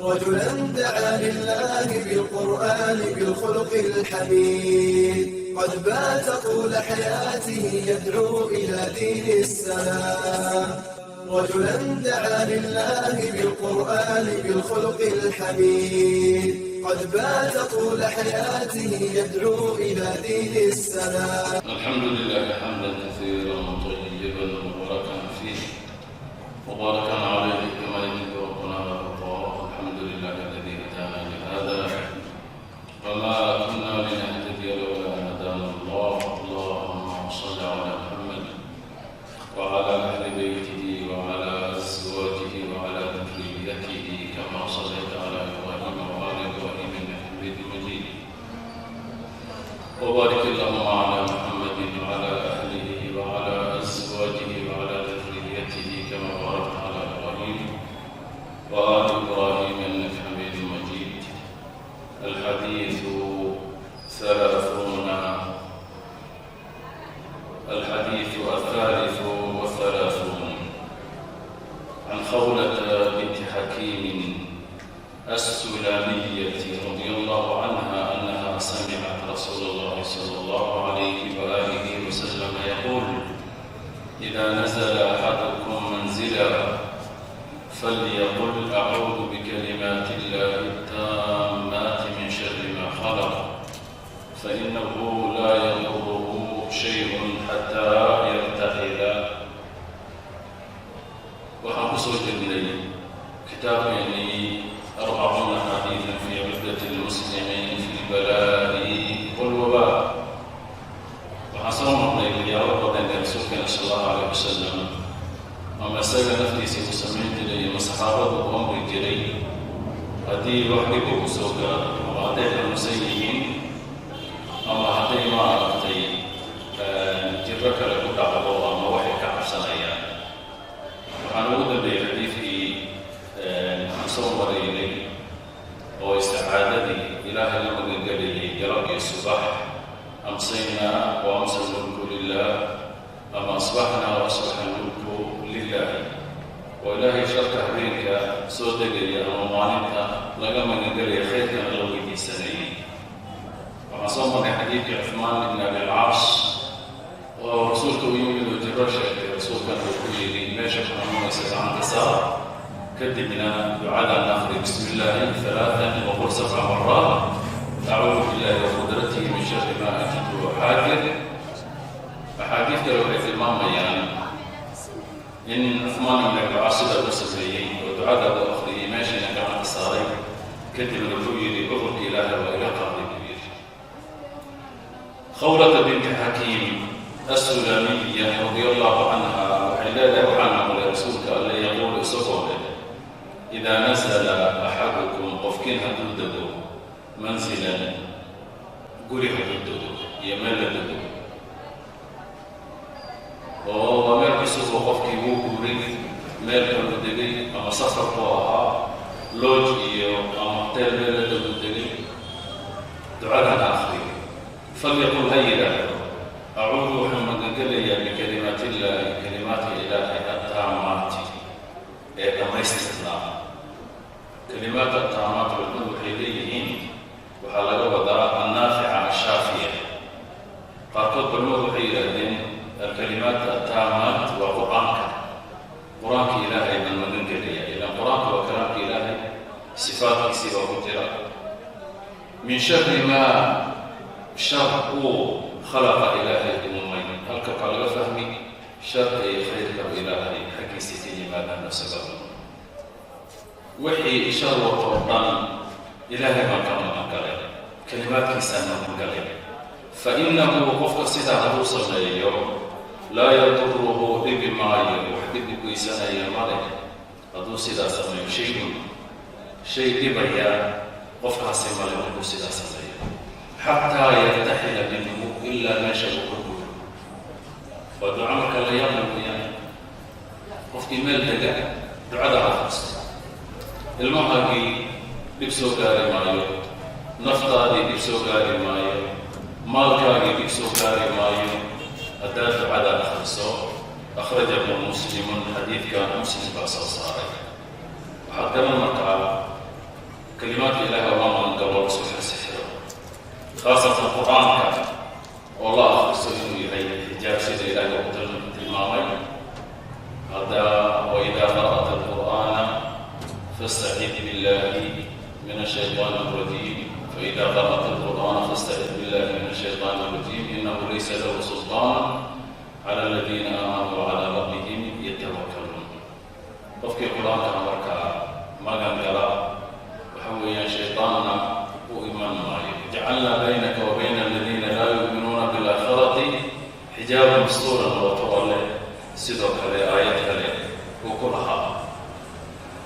رجلا دعا لله بالقرآن بالخلق الحميد، قد بات طول حياته يدعو إلى دين السلام. رجلا دعا لله بالقرآن بالخلق الحميد، قد بات طول حياته يدعو إلى دين السلام. الحمد لله حمدا كثيرا طيبا مباركا فيه، مباركا عليه كما يحب ربنا ويرضاه. الحمد لله الذي هدانا لهذا وما كنا لنهتدي لولا ان هدانا الله. اللهم صل على محمد وعلى اهل بيته وعلى ازواجه وعلى ذريته كما صليت على ابراهيم وآل ابراهيم انك حميد مجيد، وبارك اللهم على محمد وعلى أهله وعلى أزواجه وعلى ذريته كما باركت على إبراهيم وآل إبراهيم إنك حميد مجيد. الحديث 30، الحديث 33، عن خولة بنت حكيم السلمية رضي الله عنها أنها سمعت رسول الله صلى الله عليه وآله وسلم يقول: إذا نزل أحدكم منزلا فليقل: أعوذ بكلمات الله التامات من شر ما خلق، فإنه لا يضره شيء حتى يرتحل. Waxaan kusoo jirnay kitaabkeenii 40 حديثا في عدة المسلم في البلاء والوباء. Waxaan soo marnay waxyaabo badan ee rasuulkeena sal allahu alayh wasalam ama isaga naftiisii uu samayn jiray ama saxaabadu uu amri jiray haddii wax dhib uu soo gaaro, ama hadday xanuunsan yihiin, ama hadday, maaragtay, jiro kale ku dhacdo, ama waxay ka cabsanayaan. Waxaan ugu dambeeyey xadiidkii aan soo maraynay oo isticaadadii Ilaahay la magangelayay galab iyo subax: أمسينا وأمسى الملك لله، ama أصبحنا وأصبح الملك لله. Oo Ilaahay sharka habeenka soo degaya ama maalinta laga magangelaya, khayrkana la weydiisanayay. Waxaan soo marnay xadiidkii Cuثmaan ibn Abi Alcaas oo rasuulka u yimid oo jiro sheegtay. Rasuulkana uu ku yidhi: "Meesha ku xanuunaysa gacanta saar, kadibna ducadan akri: بسم الله ثلاثا وقل سبع مرات: أعوذ بالله وقدرته من شر ما أجد أحاذر." Axaadiid kale waxay tilmaamayaan in Cuثmaan ibn Abi Alcaas sidaa u sameeyey oo ducada u akhriyey, meeshiina gacanta saaray, kadibna wuxuu yidhi: "Cudurka Ilaahay waa iga qaaday," buu yidhi. Khawlata binti Xakiim Assulamiya radia allahu canha waxay leedahay: waxaan maqlay rasuulka Alle yaquulu, isagoo leh: إذا نزل أحدكم, qofkiin hadduu dego, منزلا, guri hadduu dego iyo meel la dego, oo waa meel cusub oo qofkii wuu guuray, meel kaluu degay, ama safar buu ahaa, lodge iyo ama hotel meel la degu degay, ducadan akriyo, فليقل, ha yidhaahdo: أعوذ, waxaan magangelayaa, بكلمات الله, kalimaadka Ilaahay, التامات, ee dhammaystirnaa. Kalimaat التامات culimadu waxay leeyihiin waxaa laga wadaa النافعة الشافية. Qaarkood culimadu waxay yidhaahdeen الكلمات التامات waa Qur-aanka. Qur-aanka Ilaahay baan magan gelaya, ilaan Qur-aanka waa kalaamka Ilaahay, sifaadkiisii baa ku jira. من شر ما, shar uu, خلق, Ilaahay uumay. Halka waxaa laga fahmi sharka iyo khayrkaba Ilaahay xaggiisa ka yimaadaan. Sabab wixii shar wato oo dhan Ilaahay baan ka magan galay, kalimaadkiisaan magan galay. فإنه, qofka sidaa hadduu sameeyo, لا يضره, dhibi maayo, wax dhib u geysanaya male hadduu sidaa sameeyo, شيء, shay dhibaya qofkaasi male markuu sidaa sameeyo, حتى يرتحل منه, ilaa meesha uu ka guuro. Waa duco marka la yaabla weeyaan. Qofkii meel dega ducada akhristo, ilmahaagii dhib soo gaari maayo, naftaadii dhib soo gaari maayo, maalkaagii dhib soo gaari maayo haddaad ducada akhriso. أخرجه مسلم, xadiidkan Muslim baa soo saaray. Waxaad garan markaa Fastacid billahi min ashayطaan الrajiim, faإida qara'ta alqur'ana fastacid billahi min ashayطaan الrajiim, inahu laysa lahu sulطaan clى aladiina aamanuu wcalى rabbihim yatawakkaluun. Qofkii Qur-aanka markaa magan gala, waxa weeyaan shayطaanna u iman maayo. Jacalnaa baynaka wa bayna aladiina laa yu'minuuna biاlaakhirati xijaaban mastuuran, wato Alle sidoo kale aayad kale uu ku lahaa.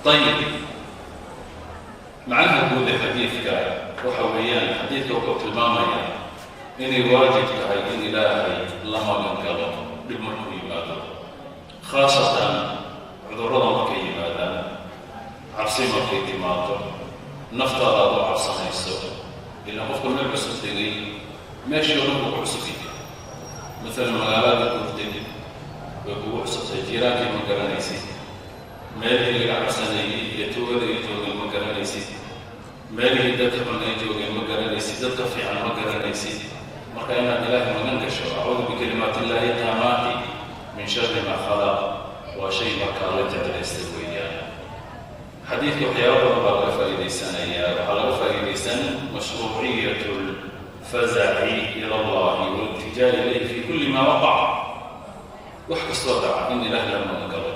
Ayib, macnaha guud ee xadiidka waxa weeyaan, xadiidka wuxuu tilmaamayaa inay waajib tahay in Ilaahay la magan galo dhib markuu yimaado, khaasatan cudurrada markay yimaadaan, cabsi markay timaado, naftaada aad u cabsanayso. Ilaa qofka meel cusub degay, meeshii o dhan buu ku cusub yahay. Maalan magaalada guurtay way kugu cusubtay, jiiraankii ma garanaysid, meelihii laga cabsanayay iyo tuugada ay joogeen ma garanaysid, meelihii dadka xun ay joogeen ma garanaysid, dadka fiican ma garanaysid. Marka inaad Ilaahay magan gasho, acuudu bikalimaat illahi taamaati min shari maa khalaq, waa shay markaa la jeclaystay weeyaan. Xadiidka waxyaaba badan baa laga faa'iidaysanayaa. Waxaa laga faa'iidaysan mashruuciyat lfazaci ila Allahi waliltijaa ilayhi fi kulli ma waqac. Wax kastoo dhaca in Ilaah la magan galo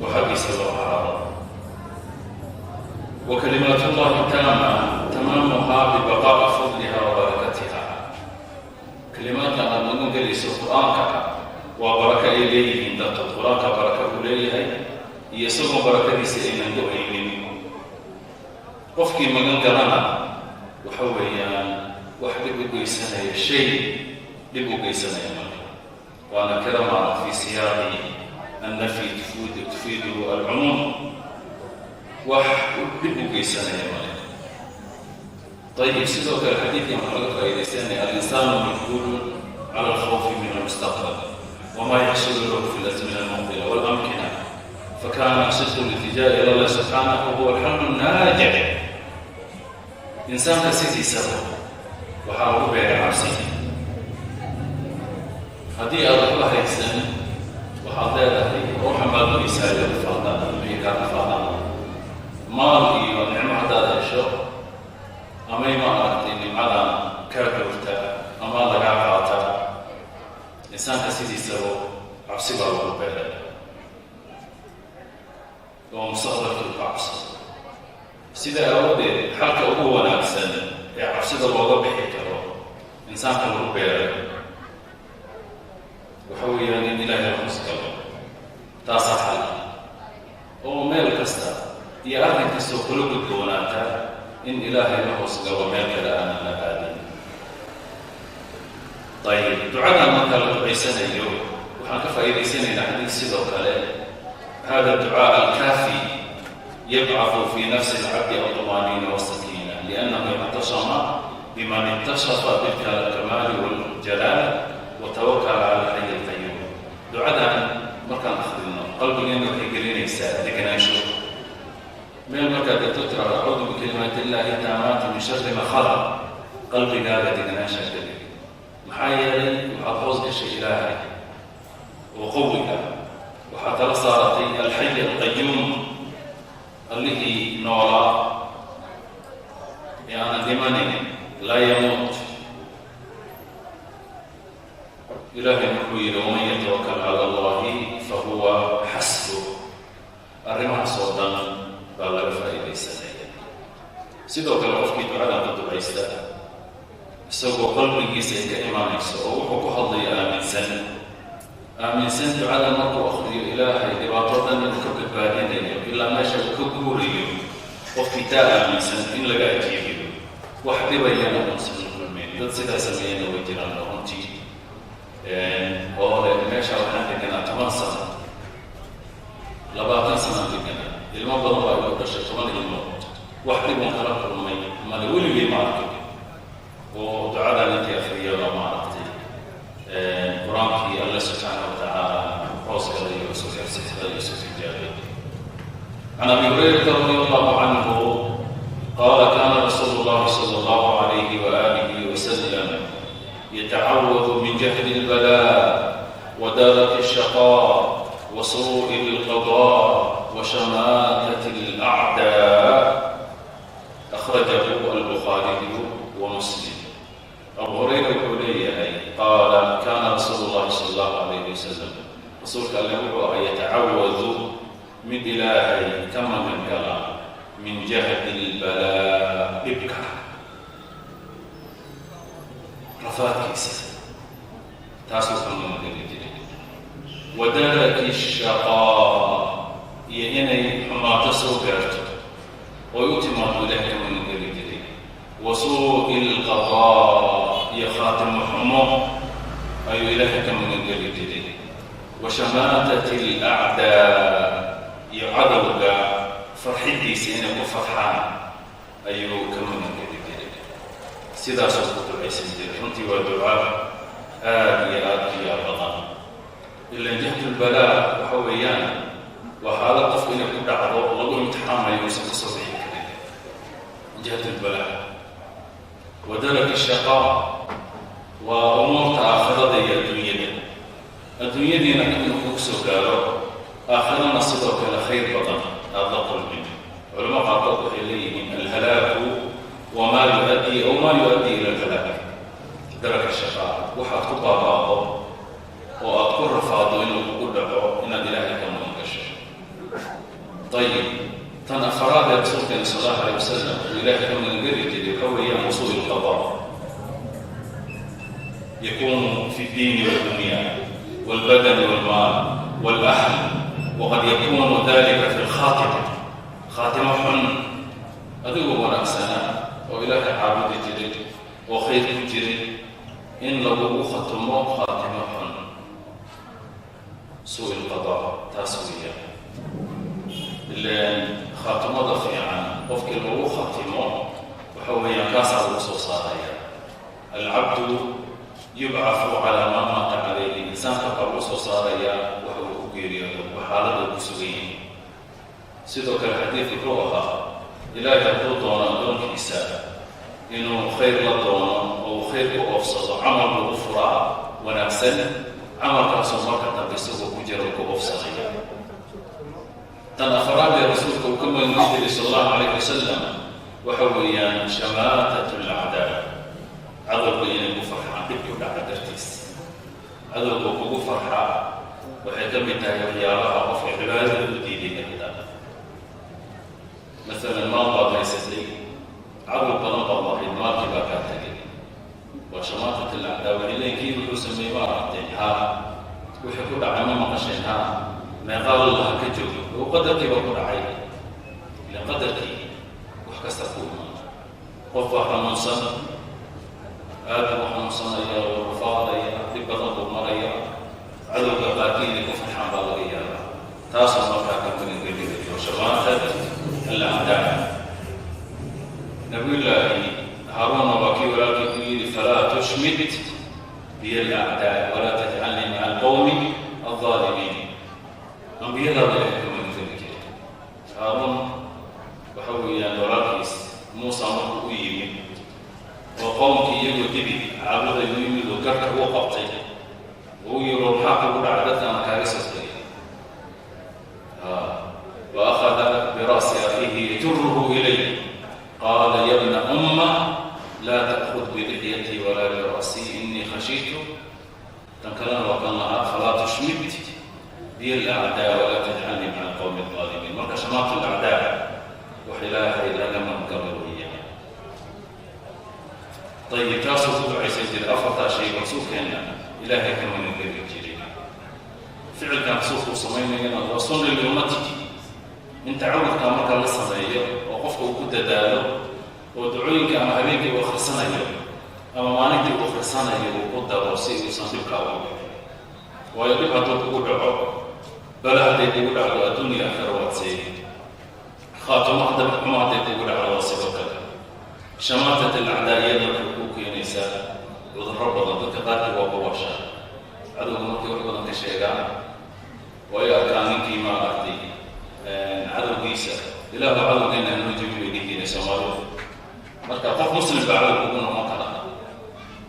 oo xaggiisa loo cararo. Wa kalimaat ullahi taama tamaamuhaa bibaqaa'i fadliha wa barakatiha. Kalimaadkan aada magan gelayso Qur-aanka ah waa barako ay leeyihiin dartood. Qur-aanka baraka uu leeyahay iyo isagoo barakadiisa aynan go-aynin. Qofkii magan galana, waxa weeyaan, wax dhib u geysanaya, shay dhib u geysanaya male. Waana nakira fi siyaaqi annafyi tufiidu alcumuum. Wax dhib u geysanaya male. Ayib, sidoo kale xadiidkan waxaa laga faaidaysanaya alinsaanu majbuulun cala alkhawfi min almustaqbal wma yaxsulu lahu fi lazmina almuqbila walamkina, fakana sidqu litijaa ila Allah subxaanahu huwa alxallu naajic. Insaanka sidiisaba waxaa lagu beeray cabsi. Haddii aad waxba haysan, waxaad leedahay ruuxan baad goysaayo rafaadaan iyo kaa rafaadaan. Maal iyo nicmo haddaad hesho, amay ma aragtay nimcadan kaa goorta ama lagaa qaata. Insaanka sidiisaba cabsi baa lagu beeray oo mustaqbalkii u ka cabsado. Sida aawadeed, xalka ugu wanaagsan ee cabsida looga bixi karo insaanka lagu beeray waxa weeyaan in Ilaahay la hoos galo. Taasaa xal oo meel kasta iyo arrin kastoo kula gudboonaata in Ilaahay la hoos galo, meel kale aanan la aadin. Ayib, ducadan markaa la ducaysanayo waxaan ka faa'iidaysanaynaa xadiid. Sidoo kale, hada ducaa alkaafi yabcaثu fi nafsi اlcabdi alطumaaniina wالsakiina, liannahu ictasama biman itasafa bilkamaali wاljalaal watawakala cala alxay alqayuum. Ducadan markaan akhrino, qalbigeena waxay gelinaysaa deganaansho. Meel markaad degto, tiraado acuudu bikalimaati illahi taamaati min shari ma khalaq, qalbigaaga deganaanshaa geli. Maxaa yeelay, waxaad hoos gashay Ilaahay oo qawiga, waxaad tala saaratay alxay alqayuum, Allihii noolaa ee aanan dhimanin, laa yamuut. Ilaahay wuxuu yidhi: waman yatawakal cala Allahi fahuwa xasbu. Arrimahaas oo dhan baa laga faa'iidaysanaya. Sidoo kale, qofkii ducadan ku ducaysta isagoo qalbigiisa ay ka imaanayso oo wuxuu ku hadlayo aaminsan, aaminsan ducada markuu akriyo Ilaahay dhibaato dhan inuu ka badbaadinayo ilaa meesha uu ka guurayo, qofkii taa aaminsan in laga ajiibiyo, wax dhibayana uusan la kulmayn. Dad sidaa sameeyana way jiraan runtii, oo le meesha waxaan deganaa 10 sano, 20 sanaan deganaa, ilmo badan baa igu dhashay, 10 ilmood, wax dhibon kala kulmay male, weligay ma arkin, oo ducadan intii akriyaba, maaragtay, Qur-aankii Alle subxaana wa tacaala hoos galay oo isu xirsixiray, isu xijaabay. Can Abi Hurayrata radi Allahu canhu qaala: kana rasuulu llahi sala allahu alayhi waalihi wasalam yatacawadu min jahdi اlbalaa wa daraki الshaqaa wa suuءi اlqadaa wa shamaatati اlأcdaa. Jahdi lbalaa, dhibka rafaadkiisa, taasuu ka magangeli jiray. Wa daraki shaqaa, iyo inay xumaato soo gaarto oy u timaado, Ilahay ka magangeli jiray. Wa suu'i lqadaa, iyo khaatimo xumo ayuu Ilaahay ka magangeli jiray. Wa shamaatati alacdaa, iyo cadowga farxidiisa inay ku farxaan ayuu ka magangeli jiray. Sidaasuu ku ducaysan jiray. Runtii waa ducaa aada iyo aada u yaab badan. Ilan jahdulbalaa waxa weeyaan waa xaalad qofku inay ku dhacdo lagu imtixaamayo, uusan ka soo bixi karin. Jahdulbalaa wa daraki shaqaa waa umuurta aakhirada iyo adduunyada. Adduunyadiina inuu kugu soo gaaro, aakhirana sidoo kale khayr badan aada la kulmin. Culamo qaarkood waxay leeyihiin alhalaaku wamaa yuaddi aw maa yu-addi ila alhalaak. Daraka shaqaa, waxaad ku baabaado oo aad ku rafaado inuu kugu dhaco, inaad Ilaahay ka magan gasho. Ayib, tan afaraad ee rasuulkeena sal allahu alayh wasalam uu Ilaahay ka magangeli jiray waxa weeyaan wa suu'i lqadaa, yakunu fi ddiini waldunya walbadani walmaal walahl, waqad yakunu dalika fi lkhaatima, khaatimo xun. Adigoo wanaagsana oo Ilaahay caabudi jiray oo khayr ku jiray in lagugu khatimo khaatimo xun, suu lqadaa, taas weeyaan. Ilaan khaatimada fiican qofkii lagu khatimo waxa weeyaan kaasaa lagu soo saaraya. Alcabdu yubcafu calaa maa maata calayhi, insaanka waxaa lagu soo saarayaa waxa uu ku geeriyoodo, xaalada uu ku sugan yahay. Sidoo kale xadiidku wuxuu ahaa, Ilaahay hadduu doono addoonkiisa inuu khayr la doono oo uu khayr ku oofsado, camal buu u furaa wanaagsan, camalkaasoo marka dambe isagoo ku jira uu ku oofsanaya. Tan afaraad ee rasuulka uu ka magan jiray sal allahu calayh wasalam waxa weeyaan shamaatat alacdaa, cadowga inay ku farxaan dhib ku dhaca dartiis. Cadowga kugu farxa waxay ka mid tahay waxyaabaha qofka cibaadada u diidaya. Xitaa masalan maal baad haysatay, cadow badan baad lahayd, maalkii baa kaa tegay, waa shamaatat alacdaa. Waxay leeyiin, kii wuxuu sameeyey ma aragteen? Haa. Wixii ku dhacay ma maqasheen? Haa. Meeqaa laha ka joogo? Oo qadarkii baa ku dhacay. Ilan qadarkii wax kasta ku iman. Qof baa xanuunsan, aad buu xanuunsanaya oo rafaadaya, dhib badan buu maraya, cadowga qaarkii inay ku farxaan baa laga yaabaa. Taasoo markaa ka magangelinayo shamaatat alacdaa. Nabiyullaahi Haaruunna waa kii walaalkii ku yidhi: "Falaa tushmit biya alacdaa walaa tajcalnii maca alqowmi aldaalimiin." Ambiyadaaba Ilahay ka magangeli jiray. Haaruun waxa weeyaan walaalkiis Muusa markuu u yimid oo qowmkii iyagoo dibi caabuday u yimid oo garka uu qabtay oo u yiro, "Maxaa kugu dhacay? Dadkaana kaaga soo tegay." Wa akhada bira'si akhiihi yajuruhu ilayh, qaala: "Ya bna umma, laa ta'khud bilixyatii walaa bira'sii, inii khashiitu." Tan kalena waa kan lahaa: "Falaa tushmit biya alacdaa walaa tajcalnii maca alqowmi aldaalimiin." Marka shamaat alacdaa wax Ilaahay laga magangalo weeyaan. Ayib, taasuu ku ducaysan jiray. Afartaa shay rasuulkeenna Ilaahay ka magangeli jiray. Ficilkan rasuulku uu samaynayana waa sunna liummatihi, in tacawudkaa marka la sameeyo oo qofka uu ku dadaalo oo ducooyinka ama habeenkii uu akhrisanayo ama maalintii uu akhrisanayo uu ku daro, si uusan dhibkaa ugu dhicin. Waayo, dhib hadduu kugu dhaco, bala hadday kugu dhacdo, adduunya aakhira waad seegi. Khaatumo haddaba xumo hadday kugu dhacdo, waa sidoo kale. Shamaatat alacdaa iyada waxay kuu keenaysaa cudurro badan. Dadka qaarkii waa kuwasha cadowga markay wax badan ka sheegaan oo ay arkaan ninkii, maaragtay, cadowgiisa. "Ilaahu cadowgeena hanoo jebin," bay dhihi jireen Soomaalidu. Marka qof muslim baa cadow kugu noqon kara,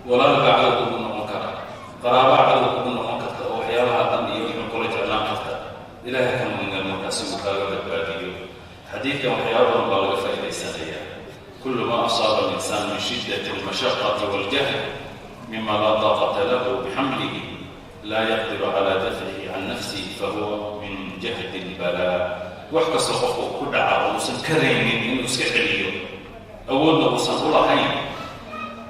walaal baa cadow kugu noqon kara, qaraabaa cadow kugu noqon karta oo waxyaabaha dhan iyo wuxuu kula jeclaan karta. Ilaahay ka magangal markaa si uu kaaga badbaadiyo. Xadiidkan waxyaaba badan baa laga faa'iidaysanaya. Kulu ma asaaba alinsaan min shiddati almashaqati waljahl mima laa taaqata lahu bixamlihi, laa yaqdiru cala dafcihi can nafsihi, fahuwa min jahdi lbalaa. Wax kastoo qofku ku dhaca oo uusan karaynin inuu iska celiyo, awoodna uusan u lahayn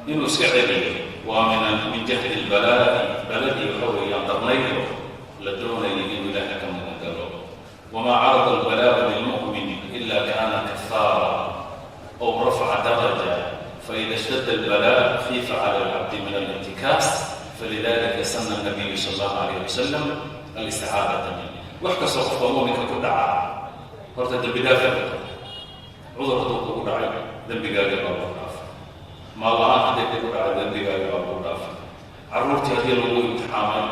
inuu iska celiyo, waa min jahdi lbalaa'i, baladii waxa weeyaan darnaydo la doonaya inuu Ilaaha ka magan galo. Wamaa carada albalaa'u lilmu'min ila kaana kafaara aw rafca daraja, faida ishtadda albalaa khiifa cala alcabdi min alintikaas, falidalika sana nabiyu sala allahu alayh wasalam alisticaadata min. Wax kastoo qofka mu'minka ku dhaca horta dembi dhaaf ku cudur hadduu kugu dhacay, dembigaaga baa lagu dhaafay. Maal la-aan hadday kugu dhacay, dembigaaga baa lagu dhaafay. Carruurtii haddii lagu imtixaamay,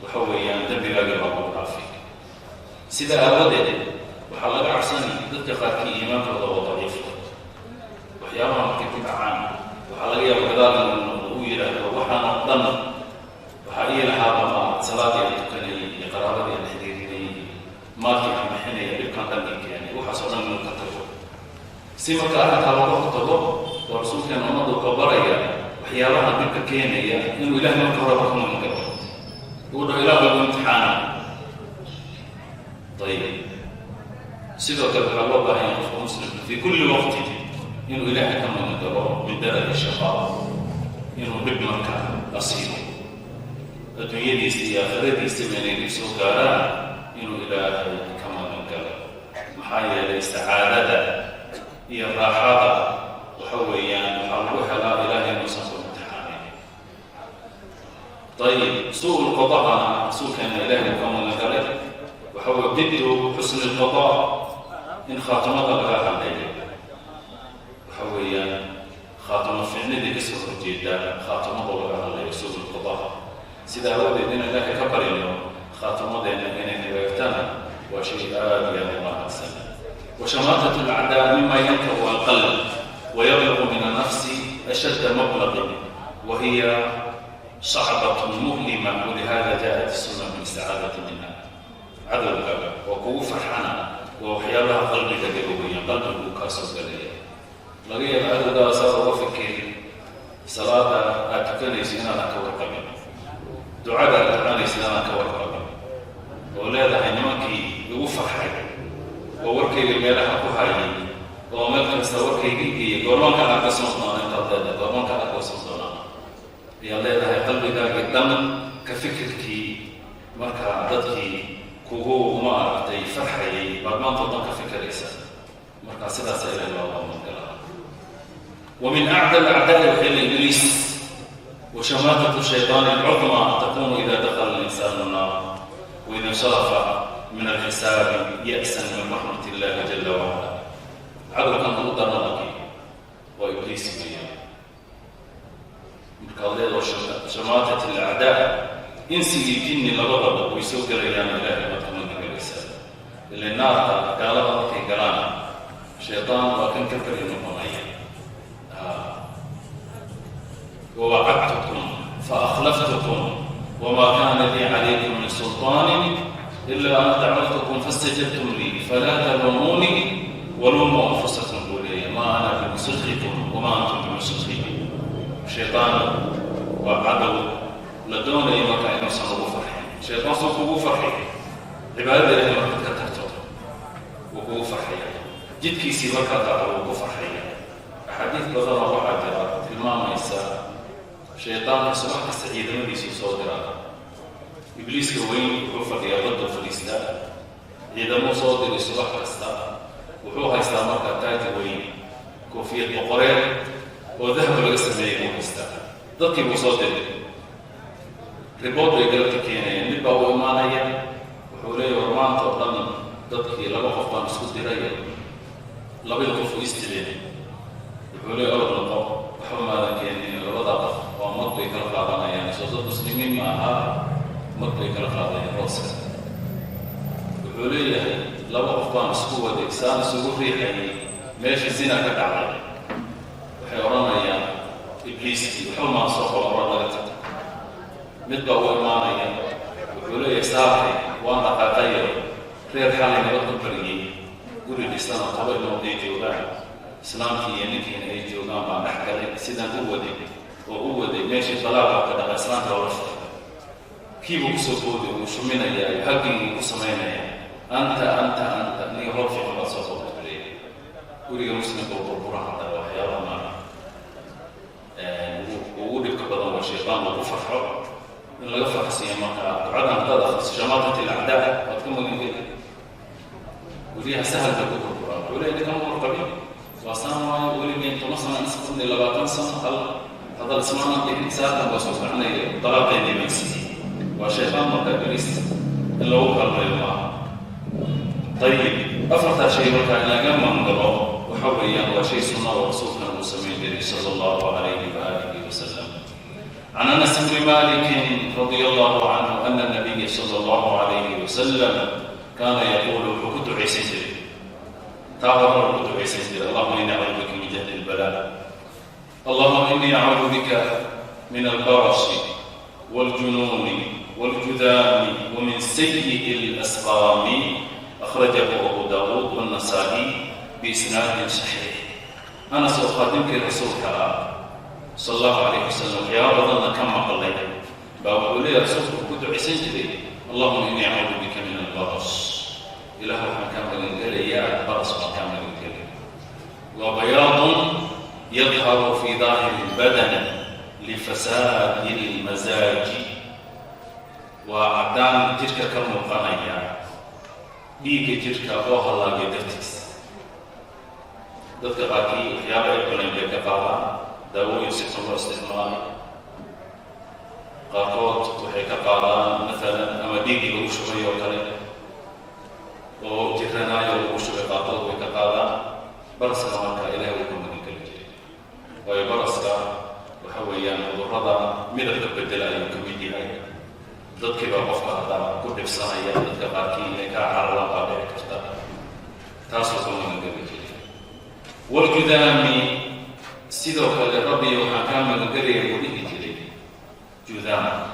waxa weeyaan dembigaaga baa lagu dhaafay. Sida aawadeed waxaa laga cabsanaya dadka qaarkii iimaankooda oo daciif, waxyaabaha markay ku dhacaan waxaa laga yaaba gadaal inuu noqdo, uu yidhaahdo: "Waxaan oo dhan waxaa ii lahaaba ma salaadii aan tukanayay iyo qaraabadii aan xiriirinayay, maalkii aan bixinaya, dhibkaan dhan ii keenay." Waxaas oo dhan inuu ka tago. Si marka arrintaa looga hortago, waa Rasuulkeena ummadda wuxuu baraya waxyaabaha dhibka keenaya inuu Ilahay marka horeba ka magan galo, uu dhaho: "Ilah lagu imtixaana." Ayib, sidoo kale waxaa loo baahan yahay qofka muslimka fi kulli waqti inuu Ilaahay ka magan galo min daraki shaqaa, inuu dhib marka asiibo, adduunyadiisa iyo aakhiradiisaba inay dhib soo gaaraan, inuu Ilaahay ka magan galo. Maxaa yeelay sacaadada iyo raaxada waxa weeyaan waxaa lagu helaa Ilaahay inuusan ku imtixaanin. Ayib, suu lqada'ana Rasuulkeena Ilaahay ka magan galay. Waxa weye diddu xusni lqada, in khaatimada laga hadleeyo. Waxa weeyaan khaatimo ficnidii kasoo horjeeda khaatimada laga hadlayo, suu lqada. Sida aawadeed in Ilaahay ka barino khaatimadeenna inay hagaagtana waa shay aada iyo aada u wanaagsan. Washamaatat alacdaa mima yankaru alqalb wayabluqu min annafsi ashadda mablaqin, wa hiya sacbatun mu'lima, walihada jaءat الsuna bilisticaadati minha. Cadowgaaga oo kugu farxana waa waxyaabaha qalbiga dhigo weeyaan, qalbigu kaa soo galaya. Laga yaaba cadowgaada saad uga fikirin, salaada aad tukanayso inaadan ka warqabin, ducada aad ducanayso inaadan ka warqabin, oo leedahay: "Nimankii igu farxay oo warkayga meelaha ku hayay oo meel kasta warkayga geeyay, goormaan ka arkasoon doona?" Intaad leedahay "Goormaan ka arkasoon doonaa?" ayaad leedahay qalbigaagii dhan ka fikirkii. Marka dadkii kugu ma aragtay farxayay baad maantao dhan ka fikiraysa. Marka sidaasa Ilahi looga magangalaa. Wa min acda alacdaai waxay ibliis. Washamaatat shayطaan alcudma takunu ida dakala alinsanu الnaar waida insarafa min alxisaabi ya'san min raxmat illahi jala wacala. Cadowkan ugu daranaki waa Ibliis weeyaan. Markaad leedoo shamaatat alacdaa, insi iyo jinni labadaba way soo gelayaan. Ilaahay baad ka magangalaysaa ile naarta gaalada markay galaan, shaytaan waa kan ka beri noqonaya. Wawacadtukum faakhlaftukum wma kana lii calaykum min sulطaani ila an dacawtukum fastajabtum lii, falaa taluumuunii waluumuu anfusakum, buu leeya. Ma ana bimusrikikum wama antum bimusrikii. Shaytaan waa cadow la doonayo marka inuusan ugu farxin. Shaytaan suu kugu farxi? Cibaadada Ilahay markaad ka tagto wuu kugu farxaya, jidkiisii markaad raacdo wuu ku farxaya. Axaadiis badanoo waxaa jira tilmaamaysa shaydaanka subax kasta ciidamadiisuu soo diraa. Ibliiska weyn wuxuu fadhiyaa baduu fadhiistaa, ciidamuu soo diray subax kasta. Wuxuu haystaa markaa taaji weyn, koofiyad boqoreed oo dahab laga sameeyey buu haystaa. Dadkii buu soo diray, report bay galabta keenayeen. Mid baa u imaanaya, wuxuu leeyahy: "War, maanta oo dhan dadkii laba qof baan isku diray, labadii qof u isdileen." Wuxuu leeyahy: "Orod noqo, waxba maadan keenin. Labadaa qof waa mag bay kala qaadanayaan, soo dad Muslimiin ma aha, mag bay kala qaadayaan rooska." Wuxuu leeyahay: "Laba qof baan isku waday, saan isugu riixayay, meeshii zina ka dhacday." Waxay odhanayaan Ibliiskii: "Waxba maan soo qolo, oran laga tagta." Mid baa u imaanaya, wuxuu leeyahay: "Saakay waan dhaqaaqayo, reer xalay nabad ku bariyey, guri dhisanoo 10 ilmood ay joogaan, islaamkii iyo ninkiina ay joogaan baan dhex galay. Sidaan u waday oo u waday, meeshii dalaaqa ka dhaqa, islaamka loola furay." Kiibuu kusoo booday, uu shuminayaa, hagginguu ku samaynaya. Anta, anta, anta, niga hor fiican baad soo qabtay, buu leeyahay. Guriga Muslimka oo burbura hataa waxyaabaha maana ugu dhibka badan waa shaytaan lagu farxo in laga farxsiiyo. Markaa ducadan haddaad akhriso, شماتة الأعداء, waad ka magangeli. Guryaha sahal bay ku burburaan. Wuxuu leeyahay, ninkan warqabin waa saan waayo, weligeen 10 sano isqabnay, 20 sano, hal hadal ismaana dhihin, saatan baa soo soconaya, dalaaqeedii baan siiyey. Waa shaytaan. Marka ibliis in lagu kaalmeeyo maaha. Ayib, afartaa shay markaa in laga mangalo waxa weeyaan waa shay sunna oo rasuulkana uu samayn jiray, sala allahu calayhi waalihi wasalam. عن انس بن مالك رضي الله عنه ان النبي صلى الله عليه وسلم كان يقول, wuxuu ku ducaysan jiray, taa horena ku ducaysan jiray: اللهم إني أعوذ بك من جهد البلاء, اللهم إني أعوذ بك من البرص والجنون والجذام ومن سيء الأسقام. أخرجه أبو داود والنسائي بإسناد صحيح. Anas oo khaadimkii rasuulka ah sala allahu calayh wasalam, waxyaaba badanna ka maqlay, baa wuxuu leeyahay rasuulku wuxuu ku ducaysan jiray: اللهم إني أعوذ بك من البرص, Ilaah waxaan kaa magangelayaa baras baan kaa magangelaya. Waa بياض يظهر في ظاهر البدن لفساد المزاج, waa caddaan jidhka ka muuqanaya dhiigga jidhka oo hallaagay dartiis. Dadka qaarkii waxyaaba ay cuneen bay ka qaadaan, daawooyin si xun loo isticmaalay. Qaarkood waxay ka qaadaan maalan ama dhiiggii lagu shubay oo kale oo jiranaayo lagu shubay, qaarkood way ka qaadaan. Baraska marka Ilahay uu ka magan geli jiray, waayo baraska waxa weeyaan cudurrada midabka bedela ayuu ka mid yahay. Dadkii baa qofka haddaa ku dhibsanaya, dadka qaarkii inay kaa cararaan baa dhici karta. Taasuu ka magan geli jiray. والجذام, sidoo kale Rabbi waxaan kaa magangelaya buu dhihi jiray judaam,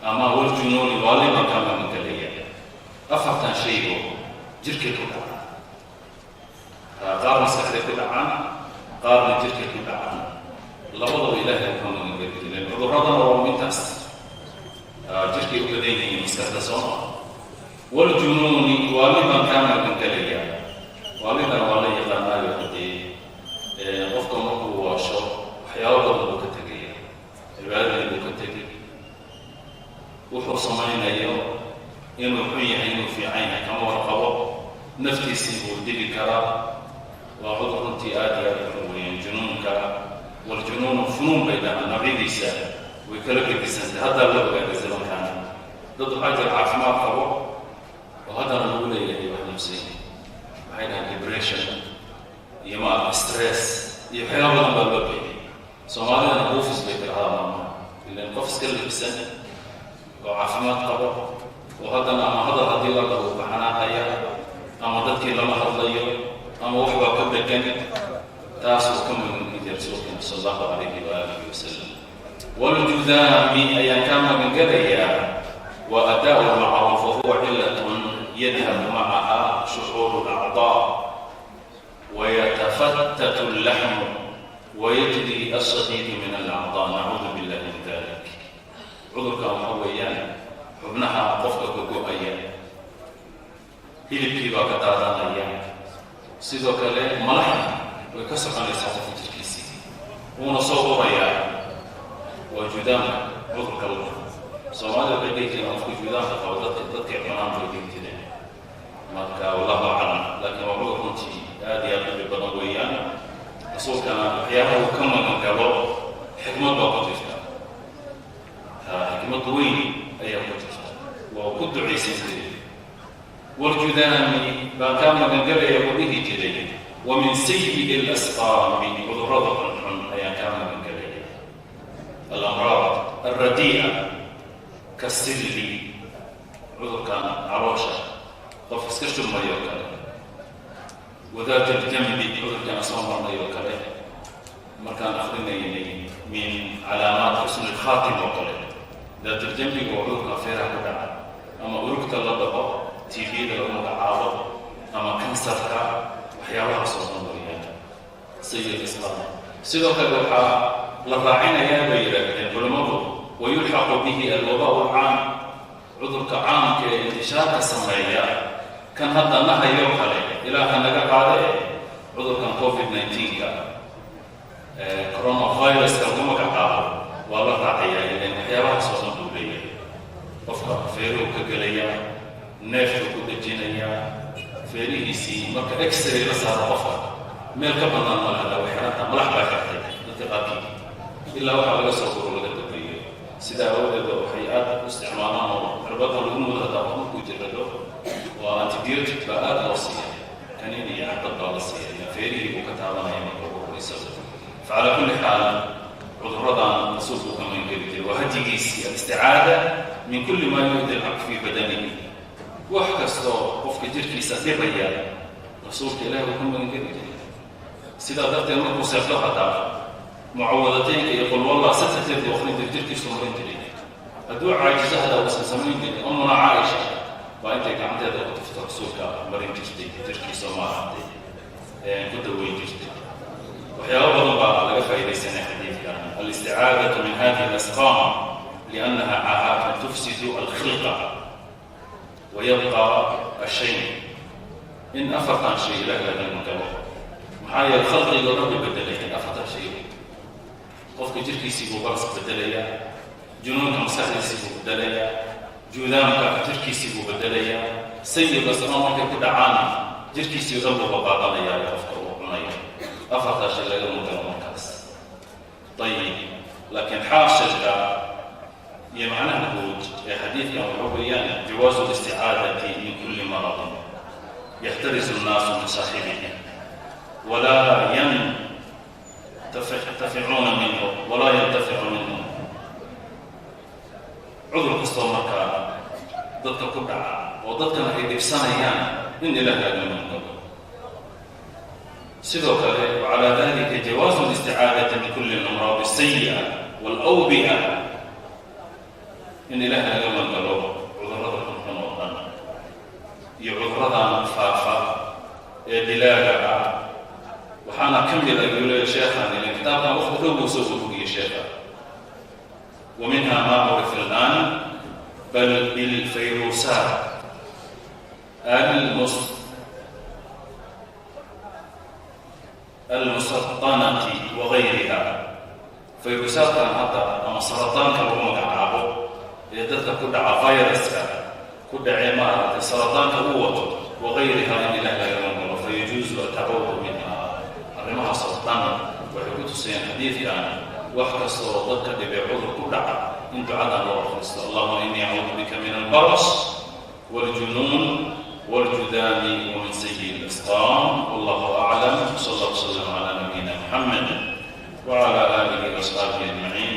ama والجنون, waali baan kaa magangelaya. Afartan shaygo jirkay ku dhacaan, qaar maskaxday ku dhacaan, qaarna jirkay ku dhacaan. Labadaba Ilaahay uu ka magangeli jireen. Cudurradana waa intaas, jirkay u badan yihiin, maskaxda sooma. والجنون, waali baan kaa magangelaya. Waalidana waa la yaqaanaayo, haddii qofka markuu waasho waxyaabo badan buu ka tegaya, cibaadadii buu ka tegay, wuxuu samaynayo inuu xun yahay, inuu fiican yahay kama warqabo, naftiisii buu dili karaa. Waa cudur runtii aad iyo aad u xun weeyaan junuunka. والجنون فنون bay dhahaan, noocyadiisa way kala gedisantay. Haddaa la ogaaday zamankan dad waxaa jira caafimaad qabo oo haddana lagu leeyahay wax xanuunsan. Waxay dhahaan depression iyo ma stress iyo waxyaaba badan baa loo bixiyay. Soomaalidana buufis bay tirahdaa maama ilan qof iska labisan oo caafimaad qabo oo haddana ama hadal haddii la dhaho uu ka xanaaqaya, ama dadkii lama hadlayo, ama wax baa ku dhegan. Taasuu ka magan rasuulkeena sala allahu calayhi waalihi wasalam. والجذام ayaan kaa magangelayaa. Wa أداء المعروف, وهو علة يذهب معها شعور الأعضاء ويتفتت اللحم ويجري الصديد من الأعضاء, نعوذ بالله من ذلك. Cudurkan waxa weeyaan xubnaha qofka ka go-aya, hilibkii baa ka daadanaya, sidoo kale malaxda way ka soconaysaa qofka jirkiisii, wuuna soo urayaa. Waa judaamka cudurka la Soomaalida waxay dhihi jireen qofka judaamka qabo dadka dadkay cunaan bay dhihi jireen. Marka wallahu aclam, laakiin waa cudur runtii aad iyo aad u dhib badan weeyaan. Rasuulkana waxyaabaha uu ka magan galo xikmad baa ku jirta, xikmad weyn ayaa ku jirta, waa ku ducaysan jiray. والجذام baan kaa magangelaya buu dhihi jiray. ومن سيء الأسقام, cudurrada xunxun ayaan kaa magangelaya, الأمراض الرديئة كالسل, cudurkan caloosha qof iska shubmayo kale, وذات الجنب, cudurkaan soo marnay oo kale markaan akrinaynay من علامات حسن الخاتمة oo kale. ذات الجنب ga waa cudurka feeraha ku dhaca, ama urugta la dhaho, TB-da lagu magacaabo, ama kansarka, waxyaabahaas oo dhan weeyaan سيء الأسقام. Sidoo kale waxaa la raacinayaa bay yidhaahdeen culimmadu: ويلحق به الوباء العام, cudurka caamka ee intishaarka sameeya. Kan hadda nahayoo kale, ilaaha naga qaade, cudurkan COVID-19-ka, coronaviruska lagu magacaabo, waa la raacayaa, ilan waxyaabahaas oo dhan buu leeyahay. Qofka feeruhu ka gelayaa, neeftuu ku dejinayaa feerihiisii. Marka X-ray la saaro qofka, meel ka bannaan ma laha, way xidhanta, malax baa xirtay dadka qaarkii, ilaa waxaa laga soo guro, laga dambeeyo. Sidaa awoodeed waxay aad u isticmaalaan oo cirbada lagu mudo hadaa qof markuu jirrado, waa antibiotic baa aada loo siiya, kaniin iyo xabad baa la siiya, ila feerihii buu ka taabanaya marka ugu horeysa. فعلى كل حال, cuduradan rasuulku ka magangeli jiray, waa hadyigiisii, الاستعاذة من كل ما يؤذي العبد في بدنه. Wax kastoo qofka jirkiisa dhibaya, rasuulka ilahi uu ka magangeli jiray. Sidaa darteed markuu seexdo, hataa mucawadateynka iyo qul wallah saddex jeer buu akhrin jiray, jirkiisu marin jiray. Hadduu caajizo hadaa uusan samayn jirin, Ummuna Caaisha baa intay gacanteeda ku tufto rasuulka marin jirtay jirkiisa, maaragtay, ku daweyn jirtay. Waxyaabo badan baa laga faa'iidaysanaya xadiidkan. الاستعاذة من هذه الأسقام لأنها عاهات تفسد الخلقة ويبقى الشيء. In afartan shay ilaah laga galo, maxaa yeele khalqiga o dhan bay bedelayaan afartan shay. Qofka jirkiisii buu baras bedelayaa, junuunka maskaxdiisii buu bedelayaa, juudaamka jirkiisii buu bedelayaa, سيء الأسقام markay ku dhacaana jirkiisii o dhan buu babaaqanayaa qofka uu cunaya. Afartaa shay laga mugalo markaas. Ayib, laakiin xaasilka iyo macnaha guud ee xadiidkan wuxuu weeyaan جواز الاستعاذة من كل مرض يحترز الناس من صاحبه ولا ينتفعون منه ولا ينتفع منه. Cudur kastoo markaa dadka ku dhaca oo dadkana ay dhibsanayaan, in ilaah laga magangalo. Sidoo kale وعلى ذلك جواز الاستعاذة من كل الأمراض السيئة والأوبئة, in ilaah laga magangalo cudurrada xunxun oo dhan iyo cuduradan faafa ee dilaaga ah. Waxaana ka mid ayuu leeya sheekhan, ilan kitaabkan waqti dhow buu soo ururiyey sheekha. ومنها ما عرف الآن بل بالفيروسات المسرطنة وغيرها. Fayruusaadkan hadda ama sarataanka lagu magacaabo ee dadka ku dhaca, viruska ku dhacee, maaragtay, sarataanka u wato, وغيرها, in ilaah laga magalo, فيجوز التعوذ منها. Arrimahaas oo dhan waxay ku tusayaan xadiidkan wax kasta oo dadka dhibay, cudur ku dhaca, in ducadan loo akhristo: اللهم إني أعوذ بك من البرص والجنون والجذام ومن سيء الأسقام. والله أعلم، صلى الله وسلم على نبينا محمد وعلى آله وأصحابه أجمعين.